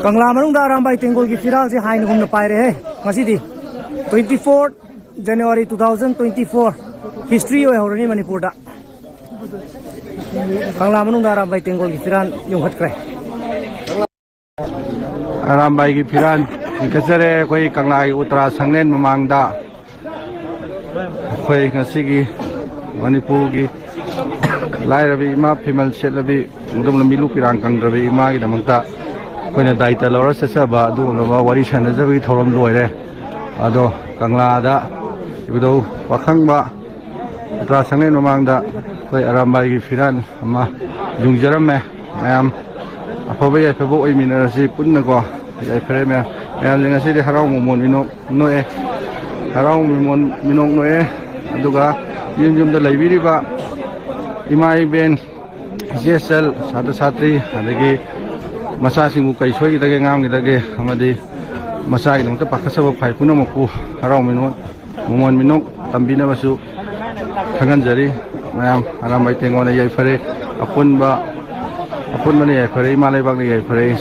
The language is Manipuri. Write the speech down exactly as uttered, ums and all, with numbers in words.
ꯀꯪꯂꯥ ꯃꯅꯨꯡꯗ ꯑꯔꯥꯝꯕꯥꯏ ꯇꯦꯡꯒꯣꯜꯒꯤ ꯐꯤꯔꯥꯜꯁꯦ ꯍꯥꯏꯅꯒꯨꯝꯅ ꯄꯥꯏꯔꯦꯍꯦ꯫ ꯉꯁꯤꯗꯤ twenty four January two thousand twenty four, history ꯑꯣꯏꯍꯧꯔꯅꯤ ꯃꯅꯤꯄꯨꯔꯗ꯫ ꯀꯪꯂꯥ ꯃꯅꯨꯡꯗ ꯑꯔꯥꯝꯕꯥꯏ ꯇꯦꯡꯒꯣꯜꯒꯤ ꯐꯤꯔꯥꯜ ꯌꯨꯡꯈꯠꯈ꯭ꯔꯦ꯫ ꯑꯔꯥꯝꯕꯥꯏꯒꯤ ꯐꯤꯔꯥꯜ ꯆꯤꯡꯈꯠꯆꯔꯦ ꯑꯩꯈꯣꯏ ꯀꯪꯂꯥꯒꯤ ꯎꯇ꯭ꯔꯥ ꯁꯪꯂꯦꯟ ꯃꯃꯥꯡꯗ꯫ ꯑꯩꯈꯣꯏ ꯉꯁꯤꯒꯤ ꯃꯅꯤꯄꯨꯔꯒꯤ ꯂꯥꯏꯔꯕꯤ ꯏꯃꯥ, ꯐꯤꯃꯜ ꯁꯦꯠꯂꯕꯤ, ꯑꯗꯨꯒꯨꯝꯅ ꯃꯤꯂꯨ ꯄꯤꯔꯥꯡ ꯀꯪꯗ꯭ꯔꯕꯤ ꯏꯃꯥꯒꯤꯗꯃꯛꯇ ꯑꯩꯈꯣꯏꯅ ꯗꯥꯏꯇ ꯂꯧꯔ ꯆꯠꯆꯕ ꯑꯗꯨꯒꯨꯝꯂꯕ ꯋꯥꯔꯤ ꯁꯥꯟꯅꯖꯕꯒꯤ ꯊꯧꯔꯝ ꯂꯣꯏꯔꯦ꯫ ꯑꯗꯣ ꯀꯪꯂꯥꯗ ꯏꯕꯨꯙꯧ ꯄꯥꯈꯪꯕ ꯎꯇ꯭ꯔꯥ ꯁꯪꯂꯦꯟ ꯃꯃꯥꯡꯗ ꯑꯩꯈꯣꯏ ꯑꯔꯥꯝꯕꯥꯏꯒꯤ ꯐꯤꯔꯥꯜ ꯑꯃ ꯌꯨꯡꯖꯔꯝꯃꯦ꯫ ꯃꯌꯥꯝ ꯑꯐꯕ ꯌꯥꯏꯐꯕ ꯑꯣꯏꯃꯤꯟꯅꯔꯁꯤ ꯄꯨꯟꯅꯀꯣ꯫ ꯌꯥꯏꯐꯔꯦ ꯃꯌꯥꯝ꯫ ꯃꯌꯥꯝꯁꯦ ꯉꯁꯤꯗꯤ ꯍꯔꯥꯎ ꯃꯃꯣꯟ ꯃꯤꯅꯣꯛ ꯅꯣꯛꯑꯦ꯫ ꯍꯔꯥꯎ ꯃꯃꯣꯟ ꯃꯤꯅꯣꯛ ꯅꯣꯛꯑꯦ꯫ ꯑꯗꯨꯒ ꯌꯨꯝ ꯌꯨꯝꯗ ꯂꯩꯕꯤꯔꯤꯕ ꯏꯃꯥ ꯏꯕꯦꯟ, ꯏꯆꯦ ꯏꯆꯜ, ꯁꯥꯇ꯭ꯔ ꯁꯥꯇ꯭ꯔꯤ, ꯑꯗꯒꯤ ꯃꯆꯥꯁꯤꯡꯕꯨ ꯀꯩ ꯁꯣꯏꯈꯤꯗꯒꯦ, ꯉꯥꯡꯈꯤꯗꯒꯦ, ꯑꯃꯗꯤ ꯃꯆꯥꯒꯤꯗꯃꯛꯇ ꯄꯥꯈꯠꯆꯕ ꯐꯥꯏ ꯄꯨꯝꯅꯃꯛꯄꯨ ꯍꯔꯥꯎ ꯃꯃꯣꯟ ꯃꯃꯣꯟ ꯃꯤꯅꯣꯛ ꯇꯝꯕꯤꯅꯕꯁꯨ ꯈꯪꯍꯟꯖꯔꯤ꯫ ꯃꯌꯥꯝ ꯑꯔꯥꯝꯕꯥꯏ ꯇꯦꯡꯒꯣꯟꯅ ꯌꯥꯏꯐꯔꯦ, ꯑꯄꯨꯟꯕ, ꯑꯄꯨꯟꯕꯅ ꯌꯥꯏꯐꯔꯦ, ꯏꯃꯥ ꯂꯩꯕꯥꯛꯅ ꯌꯥꯏꯐꯔꯦ꯫